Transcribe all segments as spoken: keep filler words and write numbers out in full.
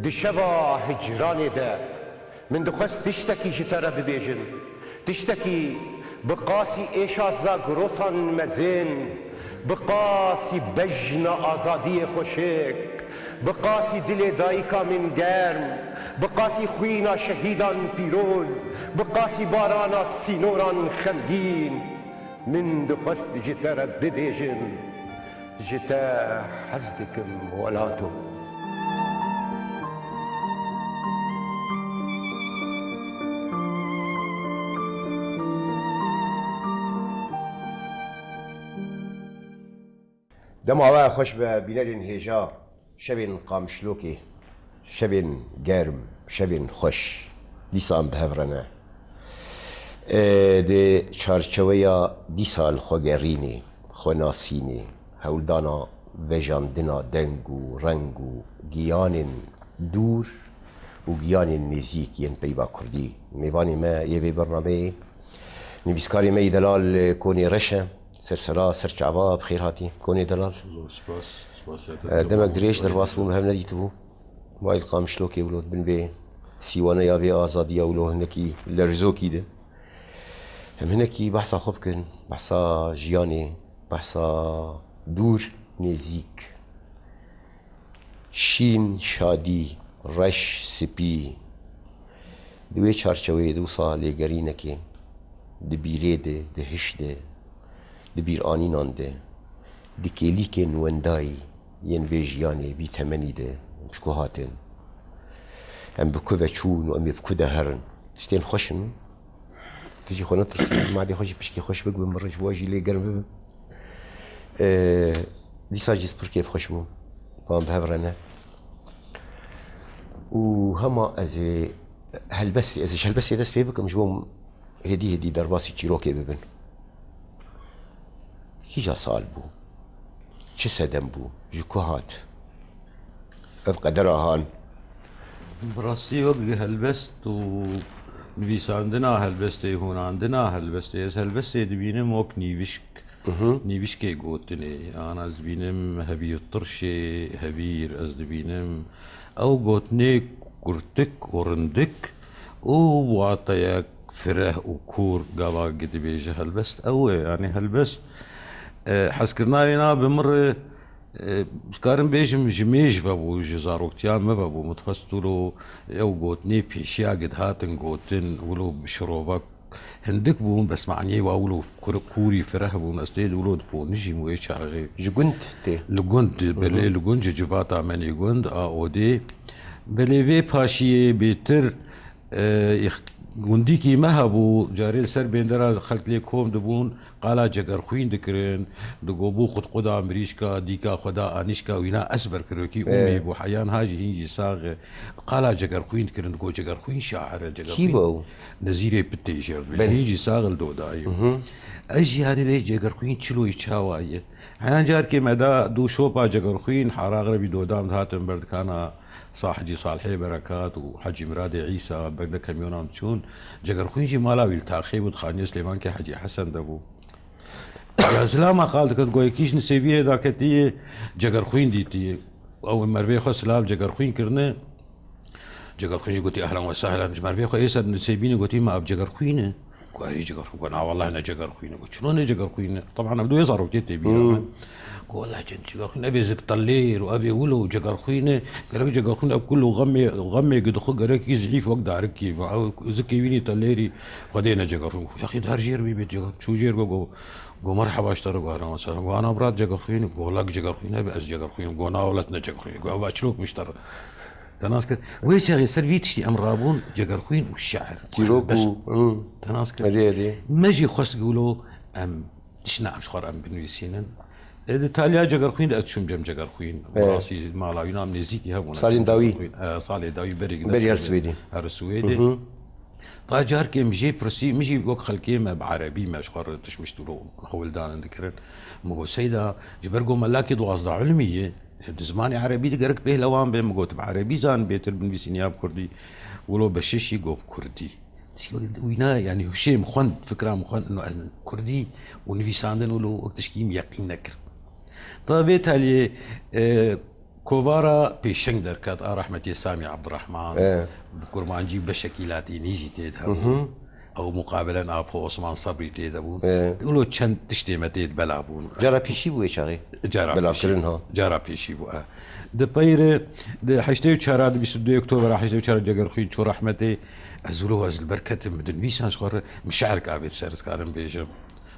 Di şeva hicranê de min dixwest tiştekî ji te re bibêjim. Tiştekî bi qasî êşa zagrosan mezin, bi qasî bejna azadiyê xweşik, bi qasî dilê dayika min germ, bi qasî xwîna şehîdan pîroz, bi qasî barana sînoran xemgîn, min dixwest ji te re bibêjim. Ji te hez dikim welato. Dema we xweş be bînerên hêja. Şevên Qamişlokê, şevên germ, şevên xweş, dîsa em bi hev re ne. Ê, di çarçeweya dîsa li xwe gerînê, xwe nasînê, hewldana vejandina deng û reng û giyanên dûr û giyanên nêzîk yên peyva kurdî. Mêvanê me yê vê bernameyê, nivîskarê me yî delal Konê Reş e. Sersera, serçava, bi xêr hatî, Konê delal. Spas, spas ya te. E, demek dirêj derbas bûm, hev nedîtibû. Vay li Qamişlokê wilo di bin vê sîwaneya vê azadiya wilo hinekî lerzokî de. Em hinekî behsa xwe bikin, behsa jiyanê, behsa dûr, nêzîk. Şîn, şadî, reş, spî. Di wê çarçeweyê de wisa lêgerînekê di bîrê de, di hiş de, di bîranînan de, di kêlîkên wendayî yên vê jiyanê, vî temenî de em ji ku hatin? Em bi ku ve çûn û em ê bi ku de herin? Tiştên xweş in. Tu jî xwe netirsî. Madê xwe jî pişkî xweş bik bin, min re ji bo jî lê germ bibim. Ee, dîsa jî pir kêfxweş bûm. Van bi hev re ne. Û hema ez ê helbestê, ez ê ji helbestê dest pê bikim, ji bo hêdî hêdî derbasî çîrokê bibin. Kîja sal bû? Çi sedem bû? Ji ku hat? Ev qedera han. Bi rastî wek helbest û nivîsandina helbestê, hûnandina helbestê, ez helbestê dibînim wek nîvişk. Mhm. Nîvişkê gotinê. Yan ez dibînim hevîr tirşê, hevîr ez dibînim. Ew gotinê kurtik û rindik û wateyek fireh û kûr gava dibêje helbest ew e. Yanî helbest, e, hezkirina wêna bi min re, e, dikarim bêjim ji mêj ve bû, ji zaroktiya me ve bû. Min dixwest wilo ew gotinê pêşiya dihatin gotin, wilo bi şirova hindik bûn, bes maniyê wa wilo kur-, kûrî fireh bûn. Ez tê wilo diponijîm wê çaxê. Ji gund tê? Li gund, Hı hı. Belê li gund, ji civata me nê gund, a odê. Belê vê paşiyê bêtir, e, îx-, gundîkî me hebû, carê li ser bêndera xelk lê kom dibûn, qala cegerxwîn dikirin, digo bû qutquda mirîşka, dîka xwe da anîşka wîna, ezber kirokî, Ê. Umê bû, heyan ha jî hîn jî sax e. Qala cegerxwîn dikirin, digo cegerxwîn şair e, cegerxwîn. Kî bû? Nezîrê Pitê jêr dibê. Belê. Hîn jî sax li dodayê. Mhm. Ez jî yanî vê cegerxwîn çiloyî çawa ye? Heyan carkê me da du şopa cegerxwîn, harax re bî dodam dihatin berdikana Sa Hecî Salihê Berekat û Hecî Miradê Îsa, berdek kamyonan diçûn. Cegerxwîn jî mala wî li taxê bû, di xaniyê Silêmankê Hecî Hesen de bû. Ya zilama qal dikir, goyekî ji nisêbînê daketiye, cegerxwîn dîtiye. Ew mervê xwe silav cegerxwîn kirine. Cegerxwîn jî gotî, "Ehlen we sehlen." Ji mervê xwe êser nisêbînê gotî, "Ma ev cegerxwîn e?" Ku erê cegerxwîn, ku na welleh ne cegerxwîn e. Ku çilo ne cegerxwîn e? Teban ev di wê zarokê tê bîra. Hmm. Ku welleh çend cegerxwîn, ev ê zik telêr û ev ê wilo û cegerxwîn e. Gerek cegerxwîn ev kul û xemê, xemê gidixwe gerekî zîf wek darikî. Ew zikê wînî telêrî, Xwedê ne cegerxwîn. Yaxî dar jêr bî bê ceger-, çû jêr go, go, go merheba ji te re, go ehlen we sehlen. Go ana birat cegerxwîn, go lak cegerxwîn hebe ez cegerxwîn. Go na welet ne cegerxwîn. Go ev çilok min ji te re. Te nas kir. Wê çaxê ser vî tiştî em rabûn, cegerxwîn û şe'ir. Çîrok û, Bes. Hmm. Te nas kir. Hadi, hadi. Me jî xwest gulo em tiştine em ji xwe re em binivîsînin. E, di taliya cegerxwîn de ez çûm cem cegerxwîn. Evet. Rastî mala wîna em nêzîkî hebûn. Salên dawî. Cegerxwîn. E, salê dawî berê Berê her Swêdê. Her Swêdê. Hı hı. Ta carkê min jê pirsî, min jî wek xelkê me bi erebî me ji xwe re tişt mişt û hewldanin dikirin. Min got, "Seyda, ji ber ku me lakê duwazdeh ilmî ye, di zimanê erebî de gerek pêhlewan be." Min got, "Bi erebî zan bêtir binivîsî niya bi kurdî." Wilo beşişî got, "Kurdî." Tişkî wek wîna, yanî hişê min xwend, fikra min xwend, no, ez kurdî û nivîsandin wilo wek tişkî min yeqîn nekir. Ta vê taliyê, e, Kovara pêşeng derket a rehmetî Samî Ebdirehman, e, bi kurmancî beşekî latînî jî tê de hebû. Ew muqabelen Apo Osman Sebrî tê de bû. E. Wilo çend tiştê me tê de bela bûn. Cara pêşî bû wê çaxê? Cara pêşî. Belavkirin ha. Cara pêşî bû, e. Di peyre, di heştê û çar, di bîst û duyê Oktobera heştê û çar Cegerxwîn çû rehmetê. Ez wilo ez li ber ketim, bi dinivîsan ji xwe re min şi'rek avêt ser, ez karim bêjim.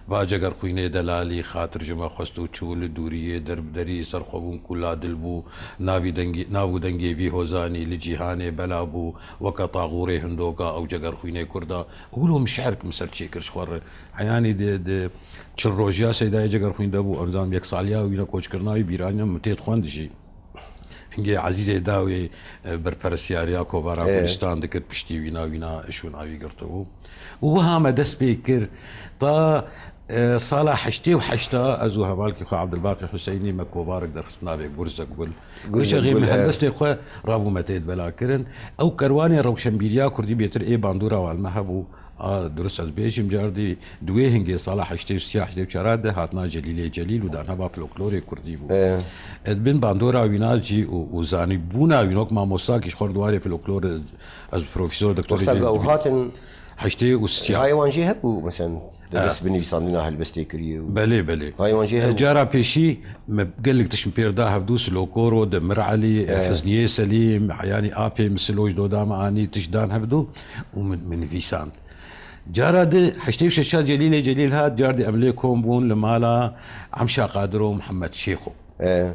Va Cegerxwînê delalî, xatir ji me xwest û çû li dûriyê, derbiderî ser xwe bûn ku ladil bû, navî dengê, nav û dengê vî hozanî li cîhanê bela bû, weke taxûrê hindoka ew Cegerxwînê Kurda. Wilo min şi'rek min ser çêkir ji xwe re. Heyanî di, di çil rojiya Seydayê Cegerxwîn de bû, erzan yeksaliya wî ne, koçkirina wî, bîraniya min tê dixwend jî. Hingê Ezîzê Dawê, e, berperestiyariya Kovara Kurdistan dikir, piştî wîna, wîna iş û navî girtibû. Û wiha me dest pê kir. Ta, e, sala heştê û heşta ez û hevalkî xwe Ebdilbaqî Huseynî me kovarek derxist navê Gurzek Gul. Wê çaxê min helbestê xwe rabû me tê de bela kirin. Ew kerwanê rewşenbîriya Kurdî bêtir ê bandora wan me hebû. A, durust ez bêjim, cardî di wê hingê sala heştê û sê, heştê û çar de hatina Celîlê Celîl û danheva folklorê Kurdî bû. E. E, di bin bandora wîna jî û, û zanîbûna wî wek mamostakî ji xwe re di warê folklorê, ez Profesor Doktor Wexta Hüseyin ku ew Dibî. Hatin, heştê û sê. Hayê wan jî hebû, mesela, di dest binivîsandina helbestê kiriye û Belê, belê. Hayê wan jî hebû. Cara pêşî me gelek tişt pêr da hevdû, Silokoro, Demir Elî, Hizniyê Selîm, yanî apê min Silo ji doda me anî, tişt dan hevdû û min, min nivîsand. Cara di heştê û şeşa Celîlê Celîl hat, cardî em lê kom bûn li mala Emşa Qadir û Mihemed Şêxo. E.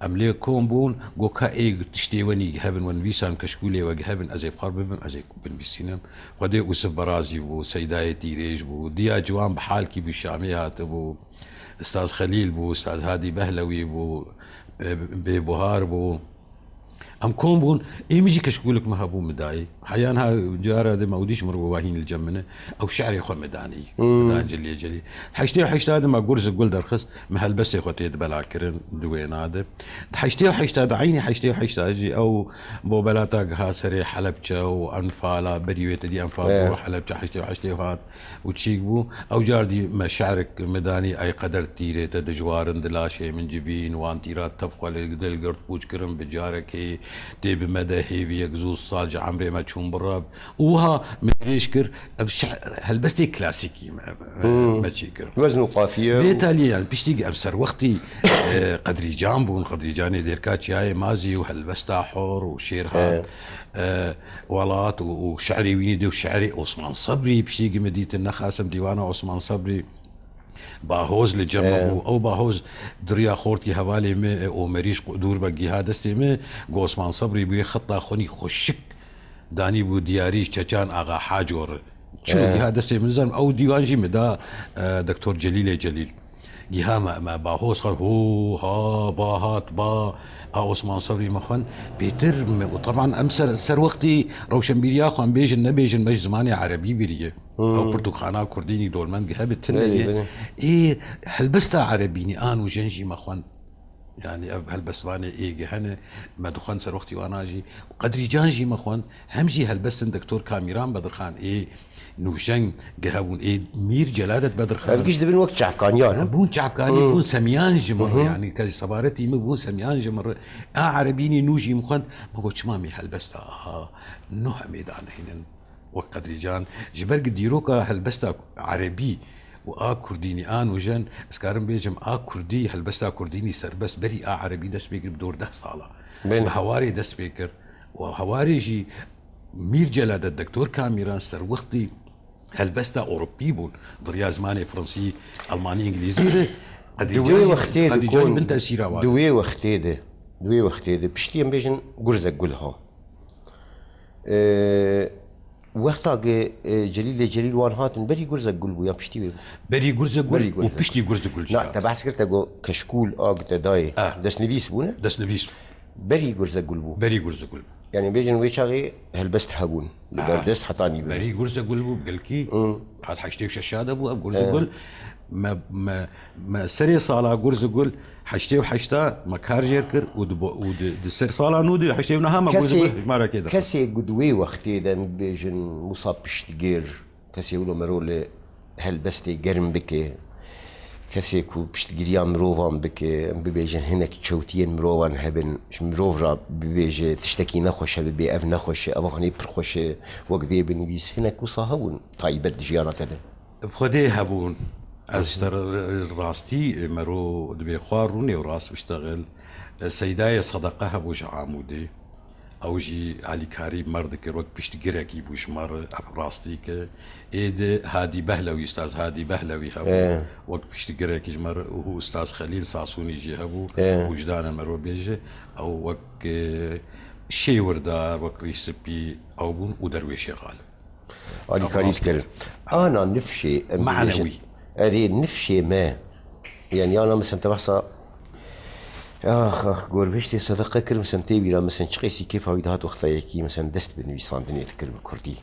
Em lê kom bûn, got, ka ê tiştê wenî hebin, we nivîsan keşkûlê we hebin, ez ê bi xwe bibim, ez ê binivîsînim. Xwedê Ûsif Berazî bû, Seydayê Tîrêj bû, diya ciwan bi halkî bû, Şamê hatibû, Ustaz Xelîl bû, Ustaz Hadî Behlewî bû, e, Bêbuhar bû. Em kom bûn, ê min jî keşkûlik me hebû, min dayî. Heyan ha cara de me û dîş min re wahîn li cem min e. Ew şi'rê xwe me danî. Hmm. Me dan Celîlê Celîl. Heştê û heşta de me Gurz Gul derxist, me helbestê xwe tê de bela kirin di wêna de. Di heştê û heşta de, eynî heştê û heşta jî ew bobelata giha serê Helebçe û Enfala, berî wê te dî Enfal, e, bû, Helebçe heştê û heştê hat. û çîk bû. Ew car dî me şi'rek me danî, ey qeder tîrê te dijwar in, di laşê min civîn, wan tîra tev xwe li dil girt, pûç kirin bi carekê, tê bi me de hêviyek zû sal ji emrê me çûn bi rev. Û wiha min dirêj kir, ev şi-, helbestê klasîkî me, me, Hmm. me çî kir. Wezn û qafiye û Bê talî, yani, piştî em serwextî, e, Qedrîcan bûn, Qedrîcanê Dêrka Çiyayê Mazî û helbesta Hor û Şêrhat. Evet. E, Welat û, û şi'rê wînî dê û şi'rê Osman Sebrî, piştî gi min dîtin, nexasim dîwana Osman Sebrî, Bahoz li cem min bû. Ew Bahoz diriya xortî hevalê min, e, Omerî ji qu-, dûr be giha destê min, got Osman Sebrî bûye xeta xwenî xweşik danî bû diyarî ji Çeçan Axa Haco re. Çû giha destê min, zanim ew dîwan jî min da, e, Doktor Celîlê Celîl. Giha me, me Bahoz xwend, ho, ha, ba, hat, ba, a Osman Sebrî me xwend. Bêtir me, û teban em ser, ser wextî rewşenbîriya xwe em bêjin, nebêjin, me ji zimanê erebî biriye. Hmm. Ew pirtûkxana kurdînî dormend gihe bi tune Belê, ye. belê. Ê, helbesta erebînî an û jen jî me xwend. Yani ev helbestvanê ê gihe ne, me dixwend ser wextî wana jî. Qedrîcan jî me xwend. Hem jî helbestin Doktor Kamîran Bedirxan ê nûjeng gihe bûn, ê Mîr Celadet Bedirxan. Ev giş dibin wek çavkaniyan, ha? Bûn çavkanî, Hmm. bûn semiyan ji min re, Hı hı. yani, ke sebaretî min bûn semiyan ji min re. A erebînî nû jî min xwend, me got, çima mî helbesta aha nuh em ê danehînin wek Qedrîcan. Ji ber gi dîroka helbesta erebî û a kurdînî, a nûjen, ez karim bêjim, a kurdî, helbesta kurdînî serbest berî a erebî dest pê kir bi dor deh sala. Belê. Bi hewarê dest pê kir. Û hewarê jî Mîr Celadet, Doktor Kamîran ser wextî helbesta Ewropî bûn. Di riya zimanê Fransî, Almanî, Îngilîzî de Di wê wextê de Qedrîcan kon, bin tesîra wan. di wê wextê de, di wê wextê de, piştî em bêjin Gurzek Gul ha. Ee, wexta ge, e, Celîlê Celîl wan hatin, berî Gurzek Gul bû ya piştî wê bû? Berî Gurzek Gul Berî û Gurzek. piştî Gurzek Gul jî Na, hat. Te behs kir te got keşkûl a ge te dayê. Ah. Destnivîs bûne? Destnivîs. Berî Gurzek Gul bû. Berî Gurzek Gul. Yani bêjin wê çaxê helbest hebûn. Li Ah. berdest heta nî bibin. Berî Gurzek Gul bû, belkî Hmm. hat heştê û şeş de bû, ev Gurzek Eh. Gul. Me, me, me serê sala Gurzek Gul heştê û heşt me kar jêr kir û di bo-, û di, di ser sala nû di heştê û neh me Gurzek Kesê, Gul hejmarekê de. kesê ku di wê wextê de em bêjin Musa Piştgir, kesê wilo mero li helbestê germ bike. kesê ku piştgiriya mirovan bike, em bibêjin hinek çewtiyên mirovan hebin, ji mirov re bibêje tiştekî nexweş hebibê, ev nexweş e, ev hanê pir xweş e, wek vê binivîs, hinek wisa hebûn taybet di jiyana te de. Bi Xwedê hebûn. Ez ji te re rastî, mero dibê xwe rûnê û rast biştexil. Seydayê Sedeqe hebû ji Amûdê. Ew jî alîkarî bi me re dikir, wek piştgirekî bû ji me re, ev rastî ke. Ê di Hadî Behlewî, Ustaz Hadî Behlewî hebû, Ê. Wek piştgirekî ji me re, û Ustaz Xelîl Sasûnî jî hebû, Ê. Wijdanê mero bêje, ew wek, e, şêwirdar, wek rîspî ew bûn û Derwêşê Xalib. Alîkarî Rastî. Dikir. Ana nifşê, em Manewî. Bibêjin. Erê, nifşê me. Yani, ana, mesela, te behsa, ax, ax, gorbêştê Sedeqe kir, mesela, tê bîra, mesela, çi qêsî kêfa wî dihat wexta yekî, mesela, dest bi nivîsandinê dikir bi kurdî.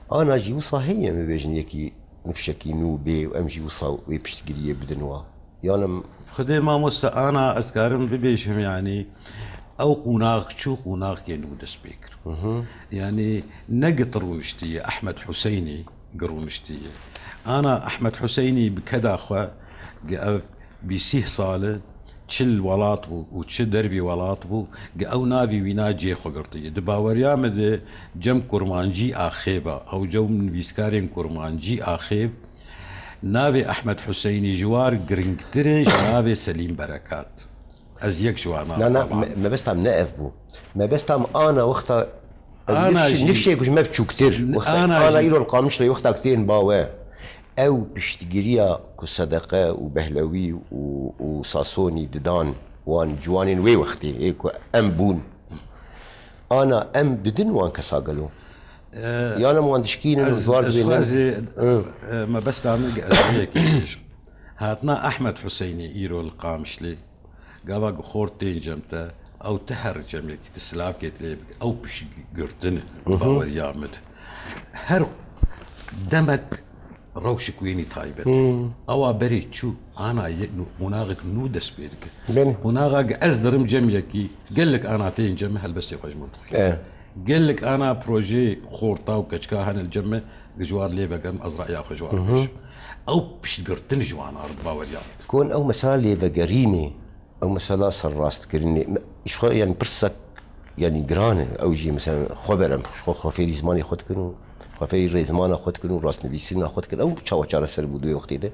Ana jî wisa heye, em bibêjin, yekî nifşekî nû bê û em jî wisa wê piştgiriyê bidin wa. Yanim Xwedê mamoste ana ez karim bibêjim, yanî ew qonax çû, qonaxkê nû dest pê kir. Hı hı. Yanî ne git rûniştiye, Ehmed Huseynî gi rûniştiye. Ana Ehmed Huseynî bi keda xwe gi ev bîsîh sal e, çi li welat bû û çi dervî welat bû, gi ew navî wîna cê xwe girtiye. Di baweriya min de cem kurmancî axêb e. Ew cem nivîskarên kurmancî axêb, navê Ehmed Huseynî ji war giringtir e ji navê Selîm Berekat. Ez yek ji wana Na, na, taban. Me, mebesta min ne ev bû. Mebesta min ana wexta Ana nifş-, jî nifşê ku ji me biçûktir. N-, Wexta ana ana jî îro li Qamişlo wexta ku tên bawe. Ew piştgiriya ku Sedeqe û Behlewî û, û Sasonî didan wan ciwanên wê wextê, ê ku em bûn. Ana em didin wan kesa gelo? Ee, Yan em wan dişkînin û ez, ji war ez dibêjin? Xwezê, Hı. e, mebesta min ez yekê bêjim. Hatina Ehmed Huseynê îro li Qamişlê, gava ku xort tên cem te, ew ti her cemekî tu silavkê tu lê bike, ew piştgirtin Hı hı. baweriya min. Her demek rewşik wênî taybet. Hmm. Ewa berê çû, ana yek nû, qonaxek nû dest pê dike. Belê. Qonaxa ge ez dirim cem yekî, gelek ana tên cem helbestê xwe ji min dixwîne. E. Gelek ana projeyê xorta û keçika hene li cem me, ji wan lê vegerim, ez raya xwe ji wan Hı hı. bêjim. Ew piştgirtin ji wan a baweriya min. Kon ew mesela lêvegerînê, ew mesela serrastkirinê, me, ji xwe, yani, pirsek, yani, giran e. Ew jî, mesela, xwe berem, ji xwe, xwe fêrî zimanê xwe dikin û xwe fêrî rêzimana xwe dikin û rastnivîsîna xwe dikin. Ew çawa çareser bû di wê wextê de?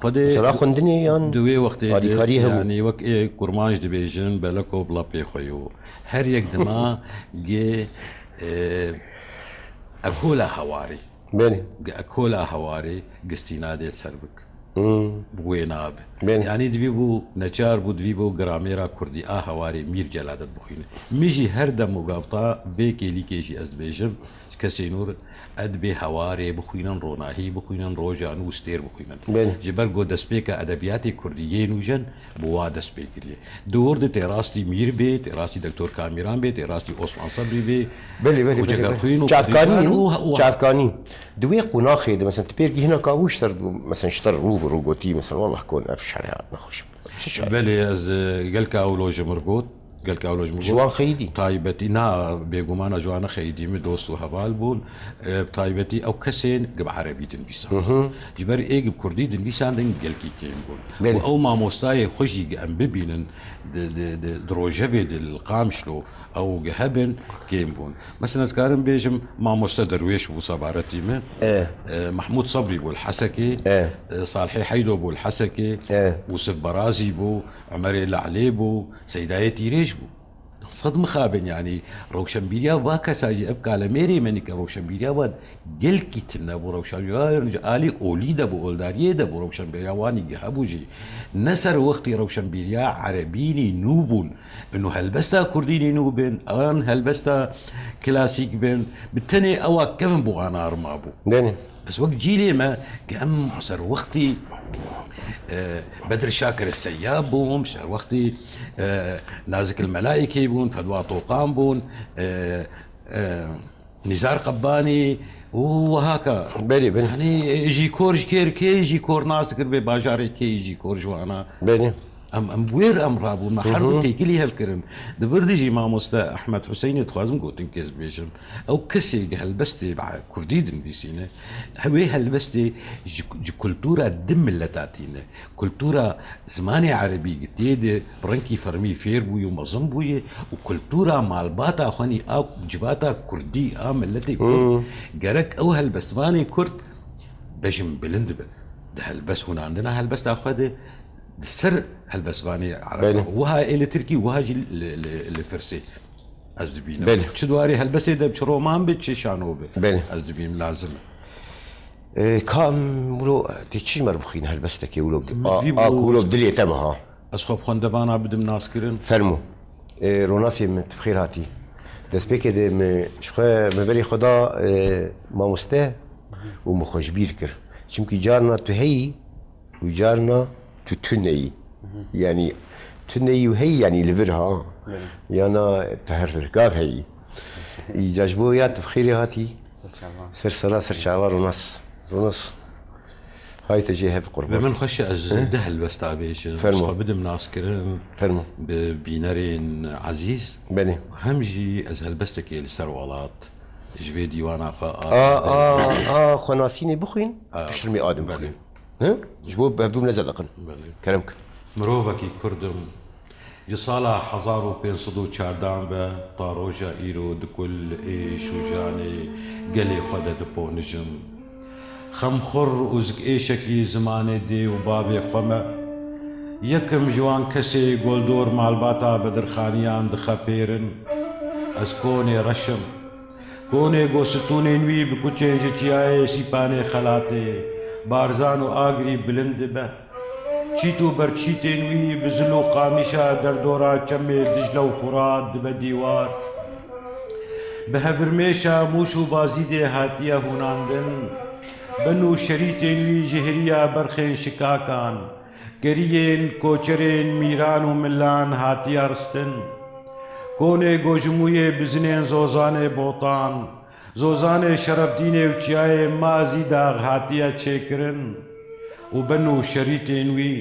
Xwedê Mesela, xwendinê yan di wê wextê de, alîkarî hebû? Yani, wek ê kurmanc dibêjin, beleko bi lapê xwe yo. Her yek dima gê, e, ekola hewarê. Belê. Gi ekola hewarê gistînadê ser bik. Hmm. Bi wê nabe. Belê. Yanî divî bû neçar bû, divî bû gramêra kurdî a hewarê Mîr Celadet bixwîne. Min jî her dem û gavta vê kêlîkê jî ez dibêjim, ji kesê nû re, ez dibê hewarê bixwînin, ronahî bixwînin, roja nû û stêr bixwînin. Belê. Ji ber ku destpêka edebiyatê kurdî yê nûjen, bi wa dest pê kiriye. Di wir de tê rastî Mîr bê, tê rastî Doktor Kamîran bê, tê rastî Osman Sebrî bê. Belê, belê, û belê, belê. Cegerxwîn û Çavkanî, Qedîcan û, û çavkanî. Di wê qonaxê de, mesela, tu pêrgî hina ka bû ji ser, mesela, ji te re rû bi rû gotî, mesela, "Wallah kon ev şerê nexweş bû." Çi şerê? Belê, ez, e, gelka wilo ji mir got. Gelka wilo ji mir got. Ji wan xeyidî? Taybetî, na, bêgumana ji wan nexeyidî, min dost û heval bûn. E, bi taybetî ew kesên gi bi erebî dinivîsan. Hı hı. Ji ber ê gi bi kurdî dinivîsandin gelkî kêm bûn. Belê. Û ew mamostayê xwe jî gi em bibînin di, di, di, di rojevê de li Qamişlo ew gi hebin kêm bûn. Mesela ez karim bêjim mamoste Derwêş bû sebaretî min. E. E, Mehmûd Sebrî bû li Hesekê. E. E, Salihê Heydo bû li Hesekê. E. Ûsif Berazî bû, Umerê Le'lê bû, Seydayê Tîrêj bû. Sed mixabin, yanî, rewşenbîriya va kesa jî ev kalemêrê me nike, rewşenbîriya va gelkî tune bû, rewşenbîriya ji alî olî de bû, oldariyê de bû, rewşenbîriya wanî gi hebû jî. Ne ser wextî rewşenbîriya erebînî nû bûn. Ino helbesta kurdînî nû bin, an helbesta klasîk bin, bi tenê ewa kevin bû ana arma bû. Belê. Bes wek cîlê me, ke em ser wextî, e, Bedir Şakir Seyyab bûn, ser wextî, e, Nazik el Melaîkê bûn, Fedwa Toqan bûn, e, e, Nîzar Qebbanî û wehaka. Belê, belê. Yanî, e, jî kor ji kêr kê, jî kor nas dikir bê bajarê kê, jî kor ji wana. Belê. Em, em bi wê re em rabûn, me her du têkilî hev kirin. Di vir de jî mamoste Ehmed Huseynê dixwazim gotinkê ez bêjim. Ew kesê gi helbestê bi kurdî dinivîsîne, wê helbestê ji, ji kultura di mileta tîne. Kultura zimanê erebî gi tê de bi rengkî fermî fêr bûye û mezin bûye û kultura malbata xwe nî a civata kurdî, a miletê kurd, gerek ew helbestvanê kurd bejin bilind be. Di helbest hûnandina helbesta xwe de, di ser helbestvanê ereba. Belê. Wiha ê li tirkî, wiha jî li, li, li firsê. Ez dibînim. Belê. Çi di warê helbestê de, çi roman be, çi şano be. Belê. Ez dibînim lazim e. E, ka em wilo tê çi ji me re bixwîne helbestekê wilo? Min A, vî a ku wilo dilê te me ha. Ez xwe bi xwendevana bidim naskirin. Fermo. E, Ronasê min, tu bi xêr hatî. Destpêkê de min ji xwe, min berê xwe da, e, mamoste û min xwe ji bîr kir. Çimkî carna tu heyî, û carna tu tune yî. Yanî tune yî û heyî, yanî li vir ha. Yana tu her vir gav heyî. Îca ji bo ya tu bi xêrê hatî. Ser çava. Ser sera, ser çava Ronas. Ronas. Hay te jê hev qurban. Ve min xweş e ez He? di helbesta bêjim. Fermo. Ez xwe bidim naskirin Fermo. bi bînerên ezîz. Belê. Hem jî ez helbestekê li ser welat ji vê dîwana xwe A, a, a, xwenasînê bixwîn, A, piştrimê a din belê. bixwîn. Hı? Ji bo hevdû nezeleqin. Belê. Kerem kin. Mirovekî Kurd im. Ji sala hezar û pênc sed û çardan ve ta roja îro di kul êş û janê gelê xwe de diponijim. Xemxur û zikêşekî zimanê dê û bavê xwe me. Yekim ji wan kesê goldor malbata bedirxaniyan dixepêrin. Ez konê reş im. Konê go stûnên wî bi kuçên ji çiyayê Sîpanê Xelatê, Barzan û Agirî bilind dibe. Çît û berçîtên wî bi zil û qamîşa derdora çemê Dicle û Furat dibe dîwar. Bi hevirmêşa Mûş û Bazîdê hatiye hûnandin. Bin û şerîtên wî ji hiriya berxên şikakan, keriyên, koçerên, mîran û milan hatiye ristin. Konê go ji mûyê bizinên Zozanê Botan, Zozanê Şerefdînê û çiyayê Mazî Dax hatiye çêkirin û bin û şerîtên wî.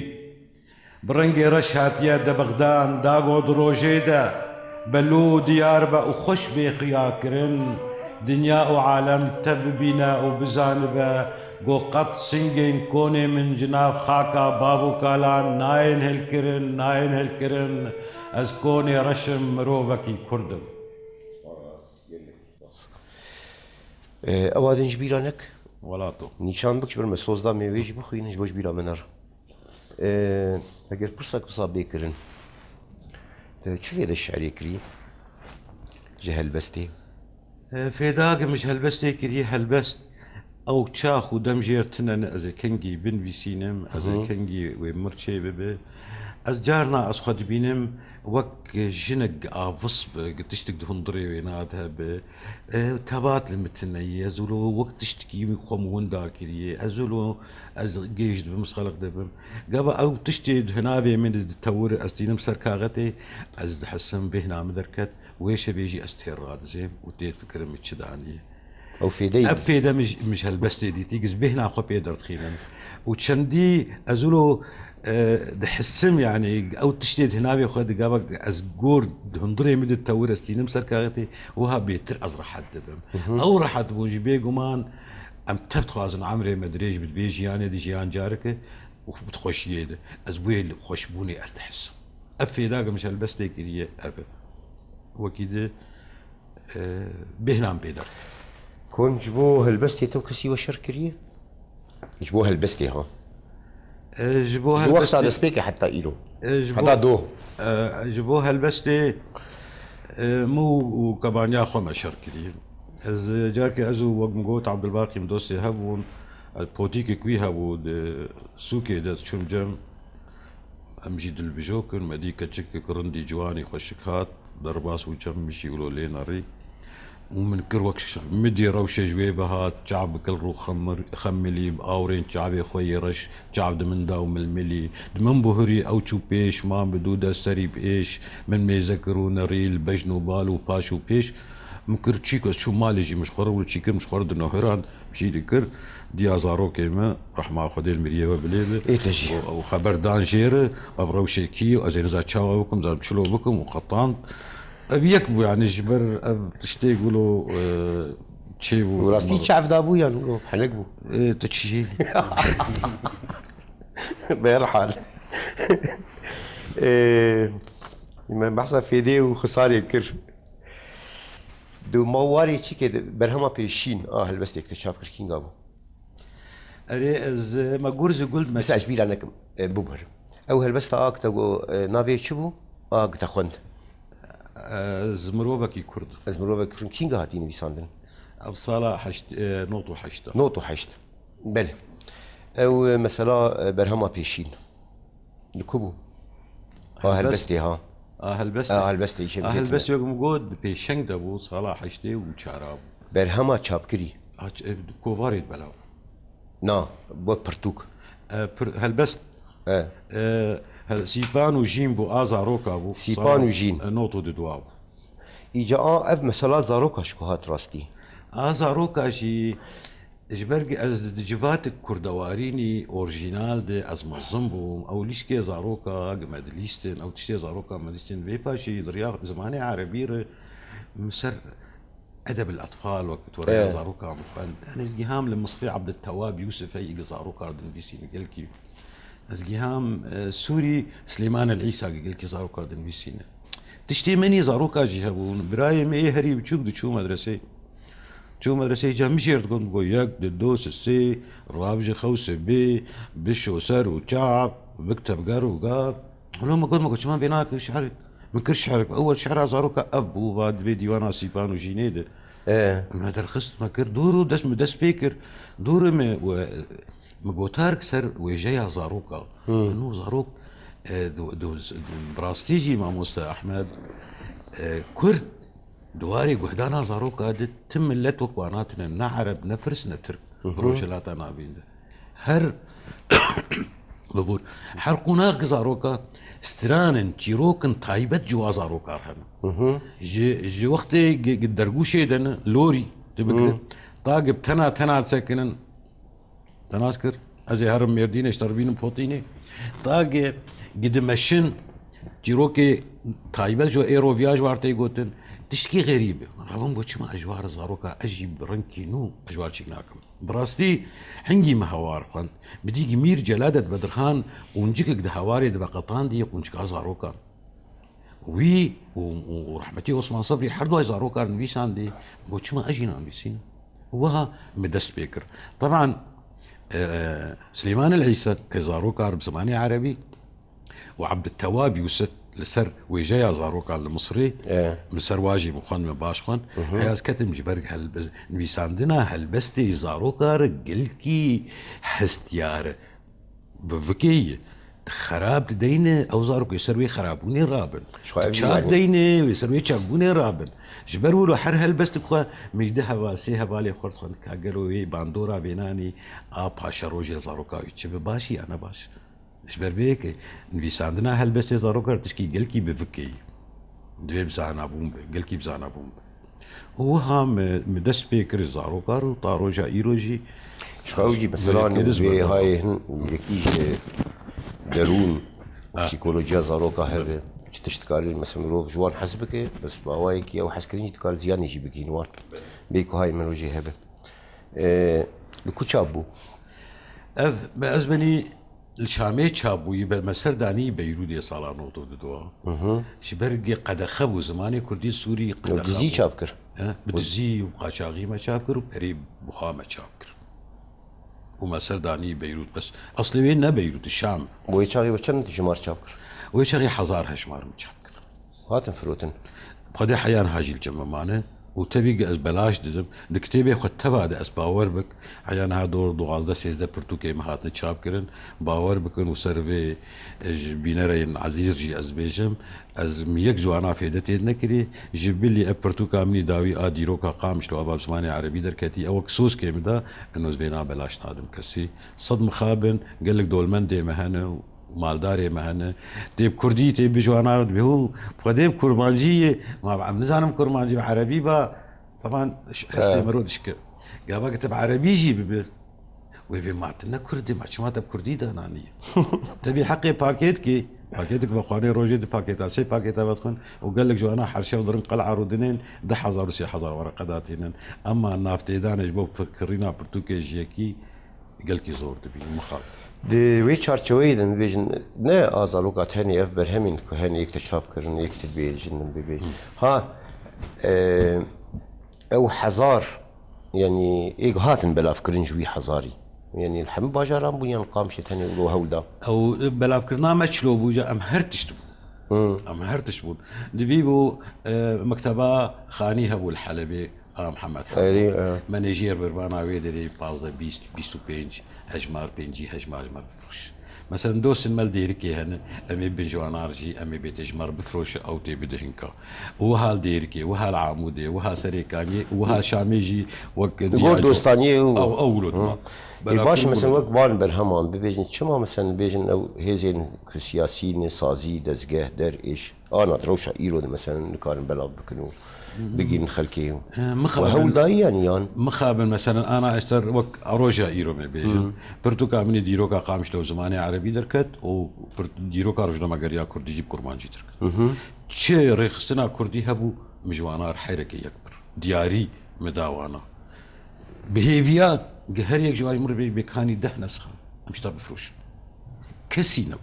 Bi rengê reş hatiye debixdan, da go di rojê de belo û diyar be û xweş bê xiyakirin, dinya û alem te bibîne û bizanibe, go qet singên konê min ji nav xaka bav û kalan nayên hilkirin, nayên hilkirin. Ez konê reş im, mirovekî Kurd im. Spas, gelekî spas. E, ewa din ji bîra nek. Welato. Nîşan bik ji ber me soz da, me wê jî bixwînin, ji bo ji bîra me nere. E, eger pirsek wisa bê kirin, te çi fêde şi'rê kirî ji helbestê? E, fêda ge min ji helbestê kirî, helbest ew çax û dem jêr tune ne, ez ê kengî binivîsînim, ez ê Hı hı. kengî wê mir çê bibe. Ez carna ez xwe dibînim wek jinek avis bi, tiştek di hundirê wê nade bi. E, tebat li min tune ye, ez wilo wek tiştekî xwe min winda kiriye, ez wilo ez gêj dibim, ez xelq dibim. Gava ew tiştê di hinavê min de ditewir, ez tînim ser kaxetê, ez dihesim bêhna min derket, wê şevê jî ez têr radizêm û têr fikirim min çi daniye. Ew fêdeyî Ev fêde min ji, min ji helbestê dîtî, giz bêhna xwe pê derdixînim. Û çendî ez wilo, e, dihisim, yanî ew tiştê di hinavê xwe digava ez gor di hundirê min de tewir ez tînim ser kaxetê, wiha bêtir ez rehet dibim. Hı hı. Ew rehet bûn jî bêguman em tev dixwazin emrê me dirêj bi, di vê jiyanê de jiyan careke û bi xweşiyê de. Ez wê li xweşbûnê ez dihisim. Ev fêda ge min ji helbestê kiriye, ev e. Wekî di, e, bêhna min pê de. Kon ji bo helbestê te û kesî we şer kiriye? Ji bo helbestê ha. E, ji bo Ji wexta helbestê destpêkê heta îro. E, ji bo Heta do. E, ji bo helbestê, e, min û, û kebaniya xwe me şer kiriye. Ez, e, carkê ez û wek min got Abdulbaqî min dostê hebûn, e, potîkek wî hebû di sûkê de diçûm cem. Em jî dilbijo kir, me dî keçikek rindî ciwanî xweşik hat, derbas bû çem min jî wilo lê nerî. Û min kir wek ş-, midî rewşe ji wê ve hat, çav bi kilr û xemir-, xemilî, bi awrên çavê xwe yê reş, çav di min da û milmilî. Di min buhurî ew çû pêş, man bi dû dest serî bi êş, min mêze kir û nerî, li bejn û bal û paş û pêş. Min kir çîk, ez çûm malê jî, min ji xwe re wilo çî kir, min ji xwe re di nohiran çî dikir. Diya zarokê me, rehma Xwedê li miriyê we bilê bi. Ê te jî. Û, û xeber dan jê re, ev rewşê kî ye, ez ê niza çawa bikim, zanim çilo bikim û qetand. Ev yek bû, yanî ji ber ev tiştê wilo, e, çêbû. Û rastî çav dabû yan wilo henek bû? E, tu çi jî? Bi her hal. E, me behsa fêdê û xisarê kir. Du ma warê çi ke berhema pêşîn a helbestê ke te çap kir kînga bû? Erê, ez, e, me Gurzî Guld Mesela ez ji bîra nekim, e, bibir. Ew helbesta a ke te got, e, navê çi bû? A ke te xwend. Ez mirovekî Kurd. Ez mirovekî Kurd. Kînga hatî nivîsandin? Ev sala heşt, e, not û heşt. Not û heşt. Belê. Ew, e, mesela, e, berhema pêşîn. Li ku bû? A Helbest. Helbestê ha. A Helbest. A Helbestê îşe A bizetine. Helbest yok mu got, di pêşeng de bû, sala heştê û çara bû. Berhema çapkirî. Aç, e, kovarê belav. Na, bu pirtûk. E, pir-, Helbest. E. E, hel-, Sîpan û Jîn bû, a zaroka bû. Sîpan Sala, û Jîn. E, not û di dua bû. Îca a ev mesela zaroka ji ku hat rastî? A zaroka jî Ji ber ku ez di civatek kurdewarînî orjînal de ez mezin bûm. Ew lîstikê zaroka ku me dilîstin, ew tiştê zaroka me dilîstin. Vê paşê jî li riya zimanê erebî re min ser Edeb el Atfal wek tu reya Ê. zaroka min xwend. Yani ez giham li Misrê Abdultewab Yusuf heyî ku zaroka dinivîsîne gelkî. Ez giham, e, Sûrî Silêman el Îsa ku gelkî zaroka dinivîsîne. Tiştê menî zaroka jî hebûn. Birayê me yê herî biçûk diçû medresê. Çû medreseyê ca min jêr digot, digot yek, di, du, sisê, rav ji xew sibê, bişo ser û çap, bik tevger û gav. Hilo min got, min got, çima vê nakir şi'rek? Min kir şi'rek. Ewel şi'ra zaroka ev bû, va di vê dîwana Sîpan û Jînê de. E. Me derxist, me kir, dûr û dest, min dest pê kir. Dûrê me, we, min gotar ser wêjeya zaroka. Hmm. Nû zarok, e, du, du, bi rastî jî mamoste Ehmed, e, Kurd, Di warê guhdana zaroka de ti milet wek wan hatine, ne Ereb, ne Firs, ne Tirk. Hı hı. Rojhilata Navîn de. Her, bibûr, her qonax ki zaroka, stranin, çîrokin taybet ji wa zaroka hene. Hı hı. Ji, ji wextê gi-, gi-, dergûşê de ne, lorî, tu bigire, Hı. ta gi tena, tena disekinin, Te nas kir. Ez ê herim Mêrdînê, ji te re bînim Potînê. Dagê gidimeşin, çîrokê taybet ji êro viya ji war tê gotin. Tiştkî xêrî bi. Rabim got, çima ez ji war zaroka, ez jî bi rengkî nû, ez ji war çîk nakim. Bi rastî, hingî me hawar xwend. Bi dî gi Mîr Celadet Bedirxan, quncikek di hawarê de veqetandî, quncika zarokan. Wî û, û, û rehmetî Osman Sebrî her duay zarokan nivîsandî, got, çima ez jî nanivîsînim? Û wiha min dest pê kir. Teban, e, e, Silêman el Îsa ke zarokar bi zimanê erebî û Abdultewab Yusuf li ser wêjeya zarokan li Misirê, E. min ser wa jî min xwend, min baş xwend. Mhm. Heya ez ketim ji ber hel-, nivîsandina helbestê zarokar gelkî hestiyar e. Bi vikê ye. Tu xerab dideyne, ew zarok wê ser wê xerabûnê rabin. Ji xwe Tu ev çak jî deyne, wê ser wê çakbûnê rabin. Ji ber wilo her helbestik xwe min ji di heval, sê hevalê xwe re dixwend ka gelo wê bandora vênanî a paşerojê zaroka wî çi bi baş e ya ne baş. Ji ber vê yekê nivîsandina helbestê zaroka tişkî gelkî bi vikê ye. Divê bi zanabûn be, gelkî bi zanabûn be. Û wiha me, me dest pê kir zarokar û ta roja îro jî Ji xwe ew jî mesela vê, vê hayê hin yekî ji derûn û Ha. psîkolojiya zaroka hebe. Çi tişt dikare mesela mirov ji wan hez bike, bes bi awayekî ew hezkirin jî dikare ziyanê jî bigihîne wan. Bê ku hayê mirov jî hebe. E, li ku çap bû? Ev, me ez benî Li Şamê çap bûyî be me ser danî Beyrûdê sala nod û du. Hı hı. Ji ber gê qedexe bû, zimanê kurdî sûrî qedexe Dizî bû. çap kir. He, bi Û dizî û qaçaxî me çap kir û perê buha me çap kir. Û me ser danî Beyrûd. Bes eslê wê ne Beyrûd, Şam. Wê çaxê we çend jimar çap kir? Wê çaxê hezar hejmar min çap kir. Hatin firotin. Xwedê heyan ha jî li cem me mane û tevî ez belaş didim. Di kitêbê xwe teva de ez bawer bik, heya niha dor duwazdeh sêzdeh pirtûkê me hatine çap kirin. Bawer bikin û ser vê, e, ji bînereyên ezîz jî ez bêjim, ez min yek ji wana fêde tê nekirî. Ji bilî ev pirtûka min î dawî a dîroka Qamişlo a bi zimanê erebî derketî, ew wek soskê min da, eno ez vêna belaş nadim kesî. Sed mixabin, gelek dolmendê me hene û maldarê me hene. Tê bi kurdî, tê bi ji wana re dibê, hû, bi xwedê bi kurmancî ye. Ma em nizanim kurmancî bi erebî ba, Taban hestê mero dişke. Gava ki te bi erebî jî bibe. Wê bê ma tu ne Kurd î, ma çima te bi Kurdî dananiye? Te bî heqê pakêt kê, pakêtik bi xwanê rojê di pakêta, sê pakêta vedixwin û gelek ji wana herşe û dirin qel'a rûdinên du hezar û sê hezar wereqe datînin. Ema navtêdanê ji bo fikirîna pirtûkê ji yekî gelkî zor dibî, mixabin. Di wê çarçeweyê de bibêjin, ne a zaloka tenê ev berhemên ku hene yek te çap kirin, yek te dibêjin, bibêjin. Ha, e, ew hezar, yanî êk hatin belavkirin ji wî hezarî. Yanî li hemû bajaran bûn yan Qamişê tenê û Hewlda? Ew belavkirina me çilo bû, ca em her tişt bûn. Em her tişt bûn. Dibî bû, e, mekteba Xanî hebû li Helebê, a Mihemed Hemîd. Erê, e. Me nêjî yer birbana wê derê pazdeh, bîst, bîst û pênc hejmar, pêncî hejmar ji me bifiroş. Mesela dostên me li Dêrikê hene, em ê bin ji wana re jî, em ê bê te ji me re bifiroşe, ew tê bide hinka. Û wiha li Dêrikê, wiha li Amûdê, wiha Serê Kaniyê, û wiha Şamê jî wek Li gor diyaco-, dostaniyê û ew, ew wilo dima. Ê, baş, mesela wek van berheman bibêjin, çima mesela bêjin ew hêzên ku siyasî ne, sazî, dezgeh, der, êş, ana di rewşa îro de mesela nikarin belav bikin û bigihînin xelkê û, E, mixabin. We hewl dayî yanî yan? Mixabin, mesela, ana ez te wek roja îro me bêjim. Pirtûka min ê dîroka Qamişlo bi zimanê erebî derket û pirt-, dîroka rojnamegeriya kurdî jî bi kurmancî derket. Çi rêxistina kurdî hebû, min ji wana re heyrekê yek bir. Diyarî min da wana. Bi hêviya ge her yek ji wan ji min re bê, bê kanî deh nesxa, em ji te bifiroşin. Kesî negot.